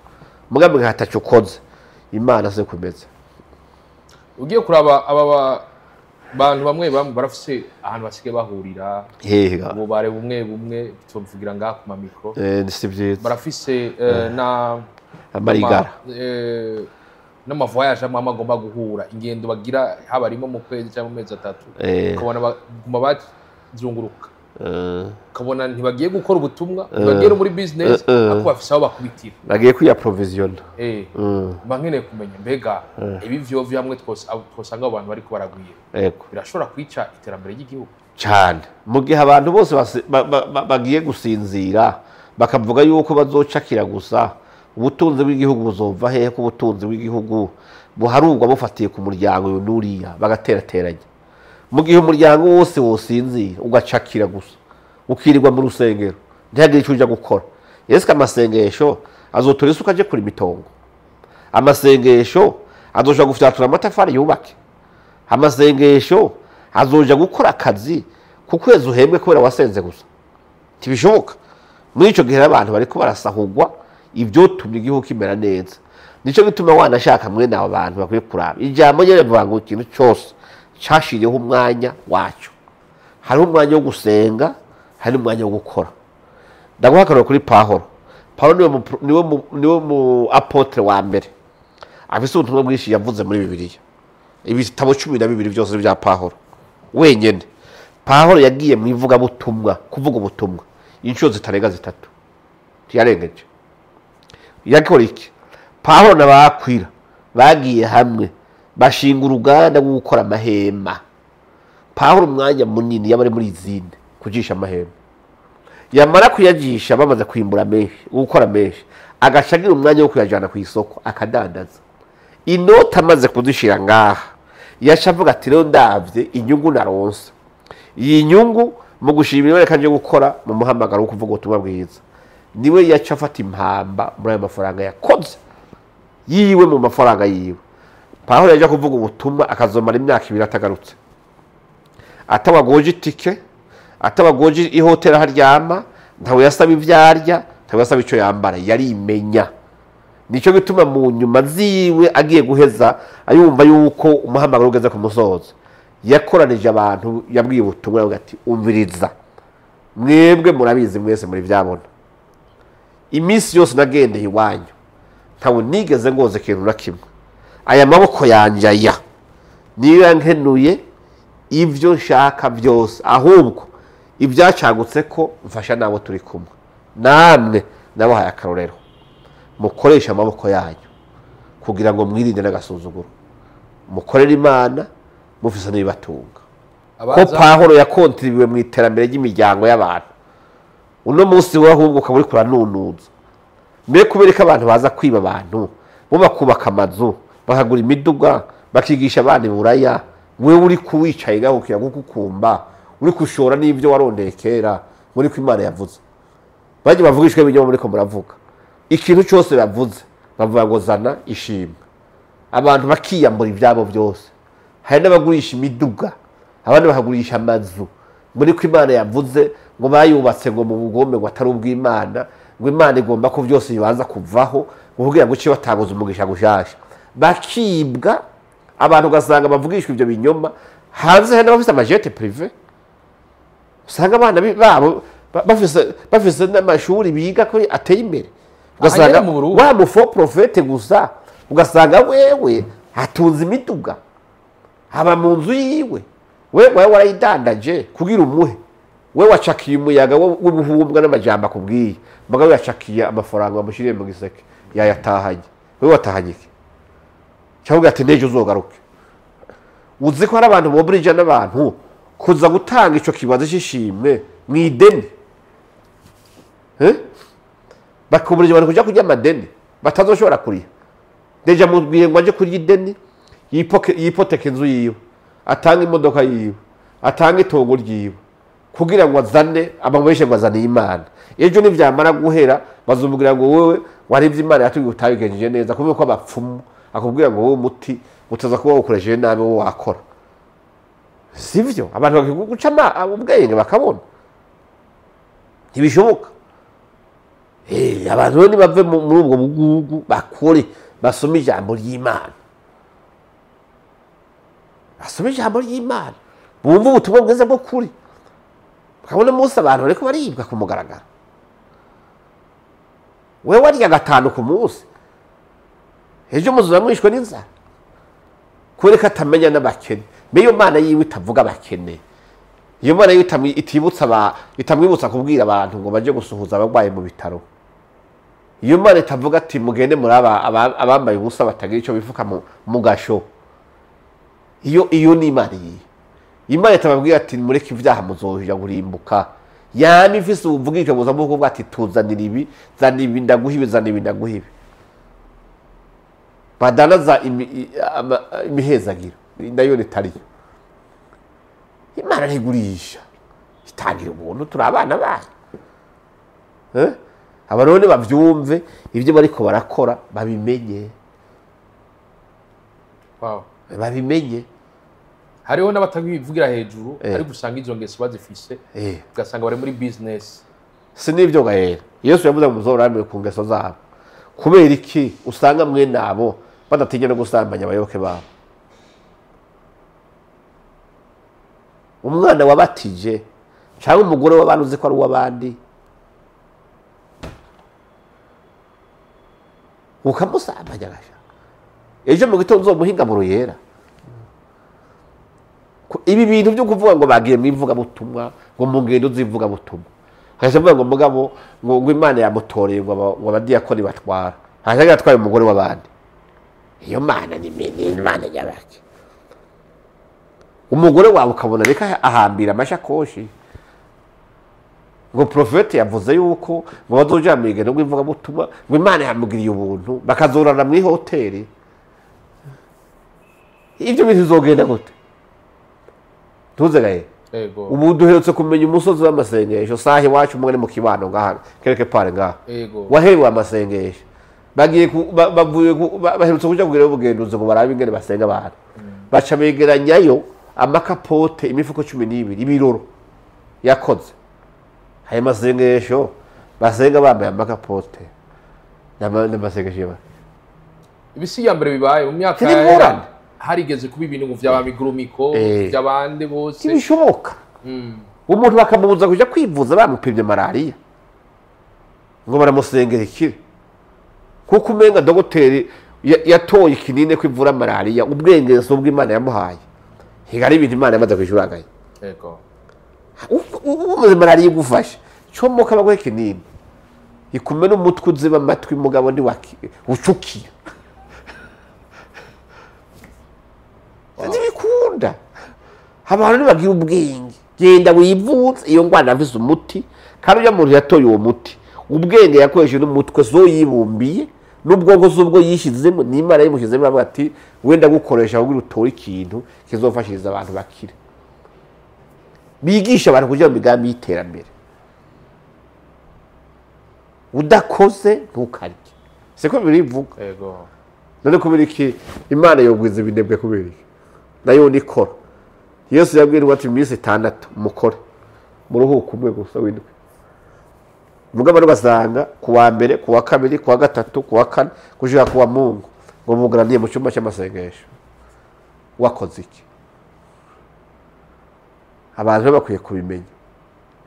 S1: Mugambi nkataco ukoze, Imana se kumeze.
S2: Ugiye kuraba aba bantu bamwe bamwe barafise ahantu basige bahurira, ububare bumwe bumwe tuvugira ngaha ku mamikro.
S1: Si vyiza.
S2: Barafise na
S1: amarigara
S2: n'ama voyage amwe agomba guhura, ingendo bagira haba arimo mu kwezi cyangwa mu mezi atatu, ukabona baguma bazunguruka, ukabona ntibagiye gukora ubutumwa, ntibagiye muri business, ariko bafise aho bakubitira,
S1: bagiye kwiya provision.
S2: Mba nkeneye kumenya mbega ibi vyovyo hamwe twosanga abo bantu bariko baragwira, birashobora kwica iterambere ry'igihugu
S1: cyane. Mu gihe abantu bose bagiye gusinzira bakavuga yuko bazocakira gusa, ubutunzi bw'igihugu buzova hehe? Ko ubutunzi bw'igihugu buharugwa bufatiye ku muryango uyu n'uriya, bagaterateranya. Mu gihe umuryango wose wosinzira ugacakira gusa, ukirirwa mu rusengero ntihagire icyo uja gukora, Yesu amasengesho azotora isuka aje kurima itongo, amasengesho azoja gufyatura amatafari yubake, amasengesho azoja gukora akazi ku kwezi uhembwe kubera wasenze gusa. Ntibishoboka. Muri ico gihe abantu bariko barasahurwa ibyotumye igihugu kimera neza. Nico gituma wanashaka mwene abo bantu bakwiye kuraba ijambo rye rivuga ngo ikintu cyose cyashiriyeho umwanya wacyo. Hariho umwanya wo gusenga, hari umwanya wo gukora. Ndaguha akarorero kuri Pahoro. Pahoro niwe mu apotre wa mbere afise ubutumwa bwinshi yavuze muri Bibiliya. Ibitabo 12 byose bya Pahoro wenyene. Pahoro yagiye mu ivugabutumwa, kuvuga ubutumwa inshuro zitarenga 3, ntiyarengeje. Yakora iki? Pahoro n'abakwira bagiye hamwe bashinga uruganda rwo gukora amahema. Pahoro umwanya munini yaba ari muri izindi kujisha amahema, yamara kuyajisha bamaze kwimbura menshi, gukora menshi, agacagira umwanya wo kuyajana ku isoko akadandaza. Inota amaze kuzishira ngaha, yaca avuga ati rero ndavye inyungu naronse, iyi nyungu mu gushimira Imana kanje gukora mu muhamagaro wo kuvuga ubutumwa bwiza. Niwe yaca afata impamba muri ayo mafaranga yakoze yiwe, mu mafaranga yiwe. Pahoro yaja kuvuga ubutumwa akazomara imyaka 2 atagarutse, atabagoje itike, atabagoje ihoteli aharyama, ntawe yasaba ivyo arya, ntawe yasaba ico yambara, yarimenya. Nico gituma mu nyuma ziwe agiye guheza ayumva yuko umuhamagaro ugeze ku musozo, yakoranije abantu, yabwiye ubutumwa avuga ati umviriza mwebwe murabizi mwese muri byabona, iminsi yose nagendeye iwanyu ntawe nigeze ngoze ikintu na kimwe, aya maboko yanje aya niyo yankenuye ivyo nshaka byose, ahubwo ibyacagutse ko mfasha nabo turi kumwe, namwe nabahaye akarorero, mukoresha amaboko yanyu kugira ngo mwirinde n'agasuzuguro, mukorere Imana mufise n'ibibatunga. Ko Pahoro yakontribuwe mu iterambere ry'imiryango y'abantu, uno munsi we ahubwo ukaba uriko uranunuza. Mbe kubera ko abantu baza kwiba abantu, bo bakubaka amazu, bakagura imiduga, bakigisha abana iburaya, wewe uri kuwicaye ngaho ukiyagukumba, uri kushora n'ivyo warondeye kera, muri ko Imana yavuze. Baje bavugishwe ibinyoma muri ko muravuga. Ikintu cyose bavuze bavuga ngo zana ishimwe, abantu bakiyambura ibyabo byose. Hari n'abagurisha imiduga, abandi bakagurisha amazu, muri ko Imana yavuze ngo bayubatse ngo mu bugombe ngo atari ubw'Imana, ngo Imana igomba ko byose bibanza kuvaho kugira ngo uce batanguza umugisha gushasha. Bakibwa abantu, ugasanga bavugishwa ibyo binyoma hanze. Hari n'abafise amajete prive, usanga abana babo bafise n'amashuri biga ko ateye imbere, ugasanga wa mufo profete gusa, ugasanga wewe atunze imiduga, aba mu nzu yiwe, wewe warayidandaje kugira umuhe, we wacakiye umuyaga w'ubuhumbwa n'amajambo akubwiye, mugabo yacakiye amafaranga bamushiriye mu giseke yayatahanye, wewe watahanye iki? Cyangwa ati nejo uzogaruke. Uzi ko hari abantu bobrija n'abantu kuza gutanga ico kibazo cy'ishimwe mu ideni, bakuburije abantu kuja kurya amadeni batazoshobora kuriha. Deja mubwiye ngo aje kurya ideni, yipoteka inzu yiwe, atanga imodoka yiwe, atanga itongo ryiwe, kugira ngo azane amamubeshe ngo azane Imana. Ejo nivyamara guhera bazumubwira ngo wewe warivye Imana yatubwiye utabigenjeje neza, kubera ko abapfumu akubwira ngo wowe umuti utaza kuba wakoresheje nabi wowe wakora. Sivyo, abantu bakiguca ubwenge bakabona ntibishoboka. Abantu nibave muri ubwo bugugu, bakore, basome ijambo ry'Imana, basome ijambo ry'Imana, bumve ubutumwa bwiza bwo kuri. Bakabona munsi abantu bariko baribwa ku mugaragaro. Wewe warya 5 ku munsi, ejo muzoza mwishwe n'inzara, kubera ko atamenya n'abakene. Mbe iyo Mana yiwe itavuga abakene, iyo Mana yiwe itibutsa itamwibutsa kubwira abantu ngo baje gusuhuza abarwaye mu bitaro, iyo Mana itavuga ati mugende muri abambaye ubusa batagira ico bifuka mu gasho, iyo ni Imana yiwe. Imana itababwira ati mureke ivyaha muzoja gurimbuka, yami ifise ubuvugike buza mu bwo ati tuzanira ibi, zana ibi ndaguha ibi, zana ibi ndaguha ibi. Badanaza imihezagiro nayo nitariyo. Imana ntigurisha, itangira ubuntu, turi abana bayo. Abarone bavyumve ibyo bariko barakora, babimenye.
S2: Wow.
S1: Babimenye.
S2: Hariho n'abatabivugira hejuru, ariko usanga izo ngeso bazifise, ugasanga bari muri business.
S1: Si nivyo gahera. Yesu yavuze ngo muzoramire ku ngeso zabo. Kubera iki usanga mwe nabo badatinya no gusambanya abayoboke babo? Umwana wabatije cyangwa umugore w'abantu uzi ko ari uw'abandi ukamusambanya agasha ejo mu gitondo uzomuhinga mu ruyera. Ibi bintu byo kuvuga ngo bagiye mu ivugabutumwa, ngo mu ngendo z'ivugabutumwa, hakaza avuga ngo mugabo ngo Imana yamutoreye ngo abadiyakoni batwara, hakaza yatwaye umugore w'abandi. Iyo Mana ni Imana nyabaki. Umugore wawe ukabona reka ahambira amashakoshi ngo profete yavuze yuko ngo bazoja mu ngendo rw'ivugabutumwa, ngo Imana yamugiriye ubuntu, bakazorana mu hoteli. Ibyo bintu bizogenda gute? Tuzegaye.
S2: Ego.
S1: Ubu duherutse kumenya umusozi w'amasengesho sahi wacu umwe mu kibano ngaha kereke pare ngaha.
S2: Ego.
S1: Waherewe amasengesho. Bagiye bavuye baherutse kuja kugira ubugenduzi ngo barabe ingene basenga abantu. Baca begeranyayo amakapote imifuko 12 ibiroro yakoze. Ayo masengesho basenga bambaye amakapote. N'amasengesho yaba.
S2: Ibisi ya mbere bibaye mu myaka harigeze kuba ibintu ngo vy'abamigurumiko by'abande bose
S1: ntibishoboka. Umuntu bakamubuza kuja kwivuza bamupimye malaria ngo baramusengera ikire, kuko umenga dogiteri yatoye ikinine kwivura malaria, ubwenge so bw'Imana yamuhaye higari ibintu Imana yamaze kwishuragaye.
S2: Yego.
S1: Umaze malaria igufasha comoka baguhe kinini ikumena umutwe uziba amatwi mugabo ndi ucukiye. Ntibikunda. Abantu ntibagira ubwenge. Genda wivuze iyo ngwara afise umuti, kandi ujya muntu yatoye uwo muti ubwenge yakoresheje n'umutwe zo yibumbiye n'ubwonko z'ubwo yishizemo n'Imana yimushyizemo, avuga ati wenda gukoresha kugira utore ikintu kizofashiriza abantu bakire. Bigisha abantu kugira imigambi y'iterambere. Udakoze ntukarye. Siko birivuga.
S2: Yego.
S1: None kubera iki Imana yogwiza ibinebwe kubera iki? Nayo nikora. Yesu yabwirwa ati iminsi 6 mukore muruhuko umwe gusa w'indwi. Mugabo basanga kuwa mbere, kuwa kabiri, kuwa gatatu, kuwa kane kuja kuwa Mungu ngo mugaraniye mu cyumba cy'amasengesho. Wakoze iki? Abantu bakwiye kubimenya.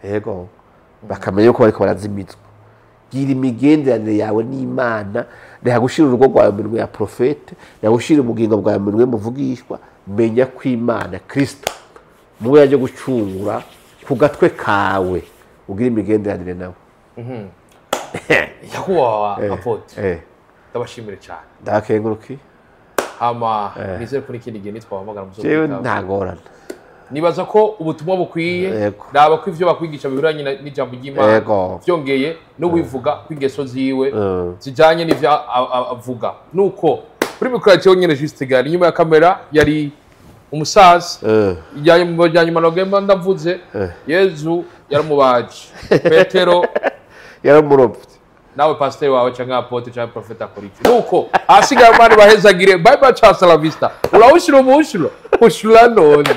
S1: Yego. Bakamenya ko bariko barazimizwa. Gira imigenderanire yawe n'Imana, reka gushira urugo rwawe mu minwe ya profete, reka gushira ubugingo bwawe mu minwe muvugishwa. Menya ko Imana Kristo muwe yaje gucungura ku gatwe kawe, ugira imigenderanire nawe.
S2: Yakuwa apotre. Ndabashimire cyane.
S1: Ndakenguruki.
S2: Hama nizere ko n'ikindi gihe nitwahamagara muzo.
S1: Jewe ntagorana.
S2: Nibaza ko ubutumwa bukwiye, ndaba ko ivyo bakwigisha bihuranye n'ijambo ry'Imana. Byongeye n'uwivuga kwingeso ziwe zijanye n'ivyo avuga. Nuko kuri mikoro yacu nyene Juste Gari, inyuma ya kamera yari umusaza ijyanye mu ndavuze Yezu yaramubaje, Petero
S1: yaramurovye,
S2: nawe pastor wawe cyangwa apotre cyangwa profeta akora iki? Nuko ahasigaye amani bahezagire. Bye bye, ciao, la vista. Urawushira umushuro ushura none.